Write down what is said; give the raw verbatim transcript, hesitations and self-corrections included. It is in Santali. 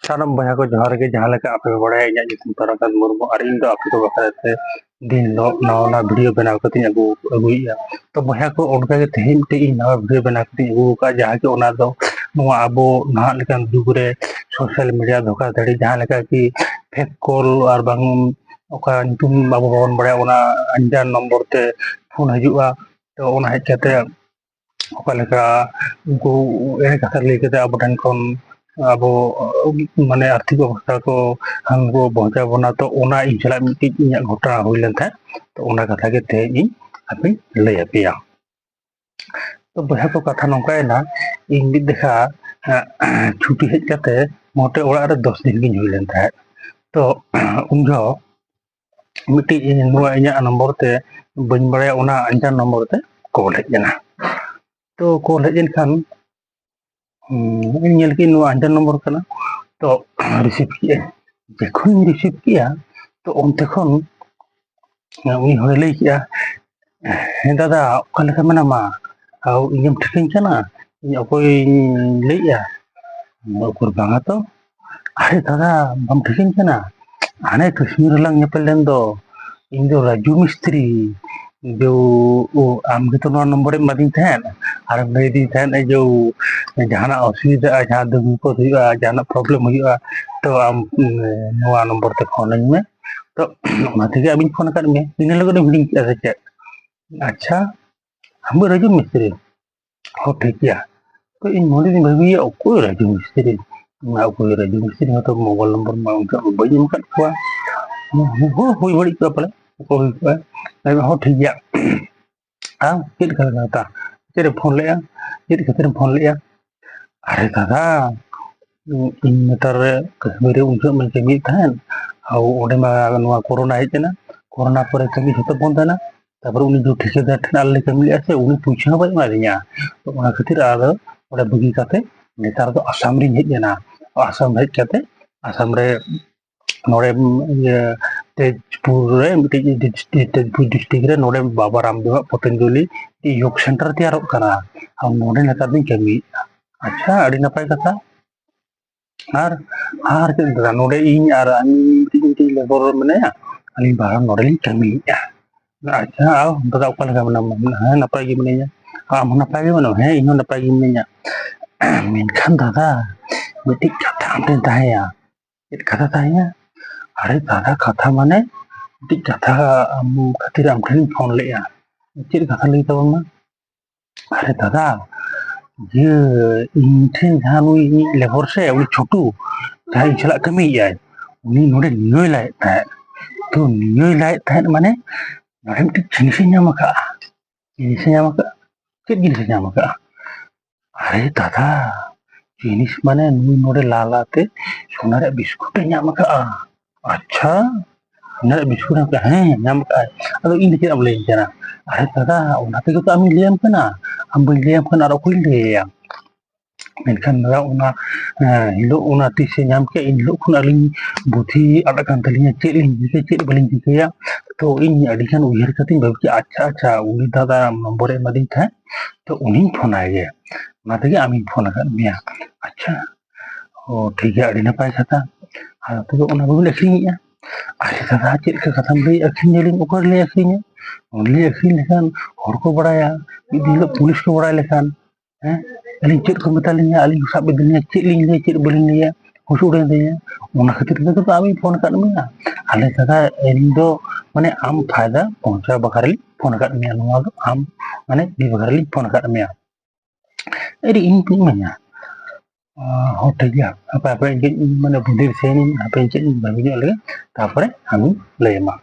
ᱥᱟᱱᱟᱢ ᱵᱚᱭᱦᱟ ᱠᱚ ᱡᱚᱦᱟᱨ ᱜᱮ᱾ ᱡᱟᱦᱟᱸ ᱞᱮᱠᱟ ᱟᱯᱮ ᱯᱮ ᱵᱟᱲᱟᱭᱟ, ᱤᱧᱟᱹᱜ ᱧᱩᱛᱩᱢ ᱛᱟᱨᱟᱠᱟᱱᱛ ᱢᱩᱨᱢᱩ ᱟᱨ ᱤᱧ ᱫᱚ ᱟᱯᱮ ᱠᱚ ᱵᱟᱠᱷᱨᱟ ᱛᱮ ᱫᱤᱱ ᱦᱤᱞᱳᱜ ᱱᱟᱣᱟ ᱱᱟᱣᱟ video ᱵᱮᱱᱟᱣ ᱠᱟᱛᱮᱧ ᱟᱹᱜᱩ ᱟᱹᱜᱩᱭᱮᱫᱼᱟ᱾ ᱛᱚ ᱵᱚᱭᱦᱟ ᱠᱚ, ᱚᱱᱠᱟ ᱜᱮ ᱛᱮᱦᱮᱧ ᱢᱤᱫᱴᱮᱡ ᱤᱧ ᱱᱟᱣᱟ video ᱵᱮᱱᱟᱣ ᱠᱟᱛᱮᱧ ᱟᱹᱜᱩ ᱟᱠᱟᱫᱼᱟ, ᱡᱟᱦᱟᱸ ᱜᱮ ᱚᱱᱟ ᱫᱚ ᱱᱚᱣᱟ ᱟᱵᱚ ᱱᱟᱦᱟᱜ ᱞᱮᱠᱟᱱ ᱡᱩᱜᱽ ᱨᱮ social media ᱫᱷᱳᱠᱟᱫᱷᱟᱹᱲᱤ, ᱡᱟᱦᱟᱸ ᱞᱮᱠᱟ ᱠᱤ fake call ᱟᱨ ᱵᱟᱝ ᱚᱠᱟ ᱧᱩᱛᱩᱢ ᱟᱵᱚ ᱵᱟᱵᱚᱱ ᱵᱟᱲᱟᱭᱟ, ᱚᱱᱟ ᱟᱱᱡᱟᱱ ᱱᱚᱢᱵᱚᱨ ᱛᱮ ᱯᱷᱳᱱ ᱦᱤᱡᱩᱜᱼᱟ᱾ ᱛᱚ ᱚᱱᱟ ᱦᱮᱡ ᱠᱟᱛᱮ ᱚᱠᱟ ᱞᱮᱠᱟ ᱩᱱᱠᱩ ᱮᱲᱮ ᱠᱟᱛᱷᱟ ᱞᱟᱹᱭ ᱠᱟᱛᱮ ᱟᱵᱚ ᱴᱷᱮᱱ ᱠᱷᱚᱱ ᱟᱵᱚ, ᱢᱟᱱᱮ, ᱟᱨᱛᱷᱤᱠ ᱚᱵᱚᱥᱛᱷᱟ ᱠᱚ ᱠᱷᱟᱱ ᱠᱚ ᱵᱟᱧᱪᱟᱣ ᱵᱚᱱᱟ᱾ ᱛᱚ ᱚᱱᱟ ᱤᱧ ᱥᱟᱞᱟᱜ ᱢᱤᱫᱴᱤᱡ ᱤᱧᱟᱹᱜ ᱜᱷᱚᱴᱚᱱᱟ ᱦᱩᱭ ᱞᱮᱱ ᱛᱟᱦᱮᱸᱫ᱾ ᱛᱚ ᱚᱱᱟ ᱠᱟᱛᱷᱟ ᱜᱮ ᱛᱮᱦᱮᱧ ᱤᱧ ᱟᱯᱮᱧ ᱞᱟᱹᱭ ᱟᱯᱮᱭᱟ᱾ ᱛᱚ ᱵᱚᱭᱦᱟ ᱠᱚ, ᱠᱟᱛᱷᱟ ᱱᱚᱝᱠᱟᱭᱮᱱᱟ, ᱤᱧ ᱢᱤᱫ ᱫᱮᱠᱷᱟ ᱮᱸ, ᱪᱷᱩᱴᱤ ᱦᱮᱡ ᱠᱟᱛᱮ ᱢᱚᱴᱮ ᱚᱲᱟᱜ ᱨᱮ ᱫᱚᱥ ᱫᱤᱱ ᱜᱤᱧ ᱦᱩᱭ ᱞᱮᱱ ᱛᱟᱦᱮᱸᱫ᱾ ᱛᱚ ᱩᱱ ᱡᱚᱦᱚᱜ ᱢᱤᱫᱴᱤᱡ ᱱᱚᱣᱟ ᱤᱧᱟᱹᱜ ᱱᱚᱢᱵᱚᱨ ᱛᱮ, ᱵᱟᱹᱧ ᱵᱟᱲᱟᱭᱟ, ᱚᱱᱟ ᱟᱱᱡᱟᱱ ᱱᱚᱢᱵᱚᱨ ᱛᱮ ᱠᱚᱞ ᱦᱮᱡ ᱮᱱᱟ᱾ ᱛᱚ ᱠᱚᱞ ᱦᱮᱡ ᱮᱱ ᱠᱷᱟᱱ, ᱦᱩᱸ, ᱤᱧ ᱧᱮᱞ ᱠᱮᱫ ᱱᱚᱣᱟ ᱟᱱᱡᱟᱱ ᱱᱚᱢᱵᱚᱨ ᱠᱟᱱᱟ᱾ ᱛᱚ ᱨᱤᱥᱤᱵᱷ ᱠᱮᱫᱼᱟᱹᱧ᱾ ᱡᱚᱠᱷᱚᱱᱤᱧ ᱨᱤᱥᱤᱵᱷ ᱠᱮᱫᱼᱟ, ᱛᱚ ᱚᱱᱛᱮ ᱠᱷᱚᱱ ᱩᱱᱤ ᱦᱚᱲᱮ ᱞᱟᱹᱭ ᱠᱮᱫᱼᱟ, "ᱦᱮᱸ ᱫᱟᱫᱟ, ᱚᱠᱟ ᱞᱮᱠᱟ ᱢᱮᱱᱟᱢᱟ? ᱟᱨ ᱤᱧᱮᱢ ᱴᱷᱤᱠᱟᱹᱧ ᱠᱟᱱᱟ? ᱤᱧ ᱚᱠᱚᱭᱤᱧ ᱞᱟᱹᱭᱮᱫᱼᱟ?" ᱩᱠᱩᱨ, ᱵᱟᱝᱟ ᱛᱚ᱾ "ᱟᱨᱮ ᱫᱟᱫᱟ, ᱵᱟᱢ ᱴᱷᱤᱠᱟᱹᱧ ᱠᱟᱱᱟ? ᱦᱟᱱᱮ ᱠᱟᱹᱥᱢᱤᱨ ᱨᱮᱞᱟᱝ ᱧᱮᱯᱮᱞ ᱞᱮᱱ ᱫᱚ, ᱤᱧ ᱫᱚ ᱨᱟᱡᱩ ᱢᱤᱥᱛᱨᱤ᱾ ᱡᱚ, ᱳ, ᱟᱢ ᱜᱮᱛᱚ ᱱᱚᱣᱟ ᱱᱚᱢᱵᱚᱨᱮᱢ ᱮᱢᱟᱫᱤᱧ ᱛᱟᱦᱮᱸᱫ, ᱟᱨᱮᱢ ᱞᱟᱹᱭᱫᱤᱧ ᱛᱟᱦᱮᱸᱫ ᱡᱮ ᱡᱟᱦᱟᱱᱟᱜ ᱚᱥᱩᱵᱤᱫᱷᱟ, ᱡᱟᱦᱟᱸ ᱫᱩᱠ ᱵᱤᱯᱚᱫ ᱦᱩᱭᱩᱜᱼᱟ, ᱡᱟᱦᱟᱱᱟᱜ problem ᱦᱩᱭᱩᱜᱼᱟ, ᱛᱚ ᱟᱢ, ᱩᱸ, ᱱᱚᱣᱟ ᱱᱚᱢᱵᱚᱨ ᱛᱮ ᱯᱷᱳᱱ ᱟᱹᱧ ᱢᱮ᱾ ᱛᱚ ᱚᱱᱟ ᱛᱮᱜᱮ ᱟᱹᱵᱤᱱ ᱯᱷᱳᱱ ᱟᱠᱟᱫ ᱢᱮᱭᱟ, ᱤᱱᱟᱹ ᱦᱤᱞᱳᱜ ᱫᱚᱢ ᱦᱤᱲᱤᱧ ᱠᱮᱫᱼᱟ ᱥᱮ ᱪᱮᱫ?" "ᱟᱪᱪᱷᱟ, ᱟᱢ ᱫᱚ ᱨᱟᱡᱩ ᱢᱤᱥᱛᱨᱤ?" "ᱦᱚᱸ, ᱴᱷᱤᱠ ᱜᱮᱭᱟ᱾ ᱛᱚ ᱤᱧ ᱢᱚᱱᱮ ᱫᱚᱧ ᱵᱷᱟᱹᱵᱤᱭᱟ, ᱚᱠᱚᱭ ᱨᱟᱡᱩ ᱢᱤᱥᱛᱨᱤ? ᱚᱠᱚᱭ ᱨᱟᱡᱩ ᱢᱤᱥᱛᱨᱤ? ᱦᱚᱸᱛᱚ ᱢᱳᱵᱟᱭᱤᱞ ᱱᱚᱢᱵᱚᱨ ᱢᱟ ᱩᱱᱠᱩᱣᱟᱜ ᱢᱟ ᱵᱟᱹᱧ ᱮᱢ ᱟᱠᱟᱫ ᱠᱚᱣᱟ᱾ ᱦᱚᱸ, ᱦᱩᱭ ᱵᱟᱹᱲᱤᱡ ᱠᱚᱜᱼᱟ ᱯᱟᱞᱮ, ᱚᱠᱚᱭ ᱦᱩᱭ ᱠᱚᱜᱼᱟ?" ᱦᱚᱸ, ᱴᱷᱤᱠ ᱜᱮᱭᱟ᱾ ᱟᱢ ᱪᱮᱫ ᱞᱮᱠᱟ ᱠᱟᱛᱷᱟ? ᱪᱮᱫ ᱮ ᱯᱷᱳᱱ ᱞᱮᱫᱼᱟ? ᱪᱮᱫ ᱠᱷᱟᱹᱛᱤᱨ ᱮᱢ ᱯᱷᱳᱱ ᱞᱮᱫᱼᱟ? ᱟᱨᱮ ᱫᱟᱫᱟ, ᱤᱧ ᱱᱮᱛᱟᱨ ᱨᱮ ᱠᱟᱹᱥᱢᱤᱨ ᱨᱮ ᱩᱱ ᱡᱚᱦᱚᱜ ᱢᱟᱧ ᱠᱟᱹᱢᱤᱭᱮᱫ ᱛᱟᱦᱮᱸᱫ, ᱟᱨ ᱚᱸᱰᱮ ᱢᱟ ᱱᱚᱣᱟ ᱠᱳᱨᱳᱱᱟ ᱦᱮᱡ ᱮᱱᱟ, ᱠᱳᱨᱳᱱᱟ ᱯᱚᱨᱮ ᱠᱟᱹᱢᱤ ᱡᱷᱚᱛᱚ ᱵᱚᱱᱫ ᱮᱱᱟ᱾ ᱛᱟᱨᱯᱚᱨᱮ ᱩᱱᱤ ᱡᱮ ᱴᱷᱤᱠᱟᱹᱫᱟᱨ ᱴᱷᱮᱱ ᱟᱞᱮ ᱞᱮ ᱠᱟᱹᱢᱤ ᱞᱮᱫᱼᱟ ᱥᱮ, ᱩᱱᱤ ᱯᱩᱭᱥᱟᱹ ᱦᱚᱸ ᱵᱟᱭ ᱮᱢᱟᱫᱤᱧᱟ᱾ ᱛᱚ ᱚᱱᱟ ᱠᱷᱟᱹᱛᱤᱨ ᱟᱫᱚ ᱚᱸᱰᱮ ᱵᱟᱹᱜᱤ ᱠᱟᱛᱮ ᱱᱮᱛᱟᱨ ᱫᱚ ᱟᱥᱟᱢ ᱨᱤᱧ ᱦᱮᱡ ᱮᱱᱟ᱾ ᱟᱥᱟᱢ ᱦᱮᱡ ᱠᱟᱛᱮ ᱟᱥᱟᱢ ᱨᱮ ᱱᱚᱰᱮ, ᱤᱭᱟᱹ, ᱛᱮᱡᱽᱯᱩᱨ ᱨᱮ ᱢᱤᱫᱴᱤᱡ ᱰᱤᱥ-, ᱛᱮᱡᱽᱯᱩᱨ district ᱨᱮ ᱱᱚᱰᱮ ᱵᱟᱵᱟ ᱨᱟᱢᱫᱮᱵᱟᱜ ᱯᱚᱛᱚᱧᱡᱚᱞᱤ ᱭᱳᱜᱽ center ᱛᱮᱭᱟᱨᱚᱜ ᱠᱟᱱᱟ᱾ ᱟᱨ ᱱᱚᱰᱮ ᱱᱮᱛᱟᱨ ᱫᱚᱧ ᱠᱟᱹᱢᱤᱭᱮᱫᱼᱟ᱾ ᱟᱪᱪᱷᱟ, ᱟᱹᱰᱤ ᱱᱟᱯᱟᱭ ᱠᱟᱛᱷᱟ᱾ ᱟᱨ ᱟᱨ ᱪᱮᱫ ᱫᱟᱫᱟ, ᱱᱚᱰᱮ ᱤᱧ ᱟᱨ ᱢᱤᱫᱴᱤᱡ ᱢᱤᱫᱴᱤᱡ ᱞᱮᱵᱚᱨ ᱢᱮᱱᱟᱭᱟ, ᱟᱹᱞᱤᱧ ᱵᱟᱨ ᱦᱚᱲ ᱱᱚᱰᱮ ᱞᱤᱧ ᱠᱟᱹᱢᱤᱭᱮᱫᱼᱟ᱾ ᱟᱪᱪᱷᱟ, ᱟᱨ ᱫᱟᱫᱟ ᱚᱠᱟ ᱞᱮᱠᱟ ᱢᱮᱱᱟᱢᱟ? ᱦᱮᱸ, ᱱᱟᱯᱟᱭ ᱜᱮ ᱢᱤᱱᱟᱹᱧᱟ᱾ ᱟᱢ ᱦᱚᱸ ᱱᱟᱯᱟᱭ ᱜᱮ ᱢᱮᱱᱟᱢᱟ? ᱦᱮᱸ, ᱤᱧ ᱦᱚᱸ ᱱᱟᱯᱟᱭ ᱜᱮ ᱢᱤᱱᱟᱹᱧᱟ᱾ ᱢᱮᱱᱠᱷᱟᱱ ᱫᱟᱫᱟ, ᱢᱤᱫᱴᱤᱡ ᱠᱟᱛᱷᱟ ᱟᱢ ᱴᱷᱮᱱ ᱛᱟᱦᱮᱸᱭᱟ᱾ ᱪᱮᱫ ᱠᱟᱛᱷᱟ ᱛᱟᱦᱮᱸᱭᱟ? ᱟᱨᱮ ᱫᱟᱫᱟ, ᱠᱟᱛᱷᱟ ᱢᱟᱱᱮ ᱢᱤᱫᱴᱤᱡ ᱠᱟᱛᱷᱟ ᱟᱢ ᱠᱷᱟᱹᱛᱤᱨ ᱟᱢ ᱴᱷᱮᱱᱤᱧ ᱯᱷᱳᱱ ᱞᱮᱫᱼᱟ᱾ ᱪᱮᱫ ᱠᱟᱛᱷᱟ ᱞᱟᱹᱭ ᱛᱟᱵᱚᱱ ᱢᱟ? ᱟᱨᱮ ᱫᱟᱫᱟ, ᱤᱭᱟᱹ, ᱤᱧ ᱴᱷᱮᱱ ᱡᱟᱦᱟᱸ ᱱᱩᱭ ᱤᱧᱤᱡ ᱞᱮᱵᱚᱨ ᱥᱮ, ᱩᱱᱤ ᱪᱷᱳᱴᱩ, ᱡᱟᱦᱟᱸᱭ ᱤᱧ ᱥᱟᱞᱟᱜ ᱠᱟᱹᱢᱤᱭᱮᱫᱼᱟᱭ, ᱩᱱᱤ ᱱᱚᱰᱮ ᱱᱤᱭᱟᱹᱭ ᱞᱟᱭᱮᱫ ᱛᱟᱦᱮᱸᱫ᱾ ᱛᱚ ᱱᱤᱭᱟᱹᱭ ᱞᱟᱭᱮᱫ ᱛᱟᱦᱮᱸᱫ ᱢᱟᱱᱮ ᱱᱚᱰᱮ ᱢᱤᱫᱴᱤᱡ ᱡᱤᱱᱤᱥᱮ ᱧᱟᱢ ᱟᱠᱟᱫᱼᱟ᱾ ᱡᱤᱱᱤᱥᱮ ᱧᱟᱢ ᱟᱠᱟᱫᱼᱟ? ᱪᱮᱫ ᱡᱤᱱᱤᱥᱮ ᱧᱟᱢ ᱟᱠᱟᱫᱼᱟ? ᱟᱨᱮ ᱫᱟᱫᱟ, ᱡᱤᱱᱤᱥ ᱢᱟᱱᱮ ᱱᱩᱭ ᱱᱚᱰᱮ ᱞᱟᱞᱟᱛᱮ ᱥᱚᱱᱟ ᱨᱮᱭᱟᱜ ᱵᱤᱥᱠᱩᱴ ᱮ ᱧᱟᱢ ᱟᱠᱟᱫᱼᱟ᱾ ᱟᱪᱪᱷᱟ, ᱥᱚᱱᱟ ᱨᱮᱭᱟᱜ ᱵᱤᱥᱠᱩᱴ ᱮ ᱧᱟᱢ ᱟᱠᱟᱫᱼᱟ? ᱦᱮᱸ, ᱧᱟᱢ ᱟᱠᱟᱫᱼᱟᱭ᱾ ᱟᱫᱚ ᱤᱧ ᱫᱚ ᱪᱮᱫ ᱮᱢ ᱞᱟᱹᱭᱟᱹᱧ ᱠᱟᱱᱟ? ᱟᱨᱮ ᱫᱟᱫᱟ, ᱚᱱᱟ ᱛᱮᱜᱮ ᱛᱚ ᱟᱢᱤᱧ ᱞᱟᱹᱭᱟᱢ ᱠᱟᱱᱟ᱾ ᱟᱢ ᱵᱟᱹᱧ ᱞᱟᱹᱭᱟᱢ ᱠᱷᱟᱱ ᱟᱨ ᱚᱠᱚᱭᱤᱧ ᱞᱟᱹᱭᱟᱭᱟ? ᱢᱮᱱᱠᱷᱟᱱ ᱫᱟᱫᱟ, ᱚᱱᱟ, ᱦᱮᱸ, ᱦᱤᱞᱳᱜ ᱚᱱᱟ ᱛᱤᱥᱮ ᱧᱟᱢ ᱠᱮᱫ, ᱤᱱ ᱦᱤᱞᱳᱜ ᱠᱷᱚᱱ ᱟᱹᱞᱤᱧ ᱵᱩᱫᱷᱤ ᱟᱫ ᱟᱠᱟᱱ ᱛᱟᱹᱞᱤᱧᱟ, ᱪᱮᱫ ᱞᱤᱧ ᱪᱤᱠᱟᱹᱭᱟ, ᱪᱮᱫ ᱵᱟᱹᱞᱤᱧ ᱪᱤᱠᱟᱹᱭᱟ᱾ ᱛᱚ ᱤᱧ ᱟᱹᱰᱤ ᱜᱟᱱ ᱩᱭᱦᱟᱹᱨ ᱠᱟᱛᱮᱧ ᱵᱷᱟᱵᱤ ᱠᱮᱫᱼᱟ, ᱟᱪᱪᱷᱟ, ᱟᱪᱪᱷᱟ, ᱩᱱᱤ ᱫᱟᱫᱟ ᱱᱚᱢᱵᱚᱨᱮ ᱮᱢᱟᱫᱤᱧ ᱛᱟᱦᱮᱸᱫ, ᱛᱚ ᱩᱱᱤᱧ ᱯᱷᱳᱱ ᱟᱭ ᱜᱮ, ᱚᱱᱟ ᱛᱮᱜᱮ ᱟᱢᱤᱧ ᱯᱷᱳᱱ ᱟᱠᱟᱫ ᱢᱮᱭᱟ᱾ ᱟᱪᱪᱷᱟ, ᱚ, ᱴᱷᱤᱠ ᱜᱮᱭᱟ, ᱟᱹᱰᱤ ᱱᱟᱯᱟᱭ ᱠᱟᱛᱷᱟ᱾ ᱟᱨ ᱛᱚᱵᱮ ᱚᱱᱟ ᱵᱟᱹᱵᱤᱱ ᱟᱹᱠᱷᱨᱤᱧᱮᱫᱼᱟ? ᱟᱨᱮ ᱫᱟᱫᱟ, ᱪᱮᱫ ᱞᱮᱠᱟ ᱠᱟᱛᱷᱟᱢ ᱞᱟᱹᱭ, ᱟᱹᱠᱷᱨᱤᱧ ᱟᱹᱞᱤᱧ? ᱚᱠᱟ ᱨᱮᱞᱤᱧ ᱟᱹᱠᱷᱨᱤᱧᱟ? ᱚᱸᱰᱮᱞᱤᱧ ᱟᱹᱠᱷᱨᱤᱧ ᱞᱮᱠᱷᱟᱱ ᱦᱚᱲ ᱠᱚ ᱵᱟᱲᱟᱭᱟ, ᱢᱤᱫ ᱫᱤᱱ ᱦᱤᱞᱳᱜ ᱯᱩᱞᱤᱥ ᱠᱚ ᱵᱟᱲᱟᱭ ᱞᱮᱠᱷᱟᱱ, ᱦᱮᱸ, ᱟᱹᱞᱤᱧ ᱪᱮᱫ ᱠᱚ ᱢᱮᱛᱟ ᱞᱤᱧᱟ, ᱟᱹᱞᱤᱧ ᱠᱚ ᱥᱟᱵ ᱤᱫᱤ ᱞᱤᱧᱟ, ᱪᱮᱫ ᱞᱤᱧ ᱞᱟᱹᱭᱟ, ᱪᱮᱫ ᱵᱟᱹᱞᱤᱧ ᱞᱟᱹᱭᱟ, ᱦᱩᱥᱩᱲ ᱮᱱ ᱛᱤᱧᱟ᱾ ᱚᱱᱟ ᱠᱷᱟᱹᱛᱤᱨ ᱛᱮᱜᱮ ᱛᱚ ᱟᱢᱤᱧ ᱯᱷᱳᱱ ᱟᱠᱟᱫ ᱢᱮᱭᱟ᱾ ᱟᱞᱮ ᱫᱟᱫᱟ, ᱤᱧ ᱫᱚ ᱢᱟᱱᱮ ᱟᱢ ᱯᱷᱟᱭᱫᱟ ᱯᱚᱦᱚᱸᱪᱟᱣ ᱵᱟᱠᱷᱨᱟ ᱞᱤᱧ ᱯᱷᱳᱱ ᱟᱠᱟᱫ ᱢᱮᱭᱟ, ᱱᱚᱣᱟ ᱫᱚ ᱟᱢ ᱢᱟᱱᱮ ᱤᱭᱟᱹ ᱵᱟᱠᱷᱨᱟ ᱞᱤᱧ ᱯᱷᱳᱱ ᱟᱠᱟᱫ ᱢᱮᱭᱟ᱾ ᱟᱹᱰᱤ ᱤᱧ ᱠᱚᱧ ᱢᱮᱱᱟ, ᱦᱚᱸ, ᱴᱷᱤᱠ ᱜᱮᱭᱟ, ᱦᱟᱯᱮ ᱦᱟᱯᱮ ᱤᱧ ᱠᱟᱹᱡ ᱢᱟᱱᱮ ᱵᱩᱫᱷᱤ ᱫᱤᱥᱟᱹᱭᱮᱱᱟᱹᱧ, ᱦᱟᱯᱮ ᱤᱧ ᱠᱟᱹᱡ ᱤᱧ ᱵᱷᱟᱹᱵᱤ ᱧᱚᱜ ᱞᱮᱜᱮ, ᱛᱟᱨᱯᱚᱨᱮ ᱟᱢᱤᱧ ᱞᱟᱹᱭ ᱟᱢᱟ᱾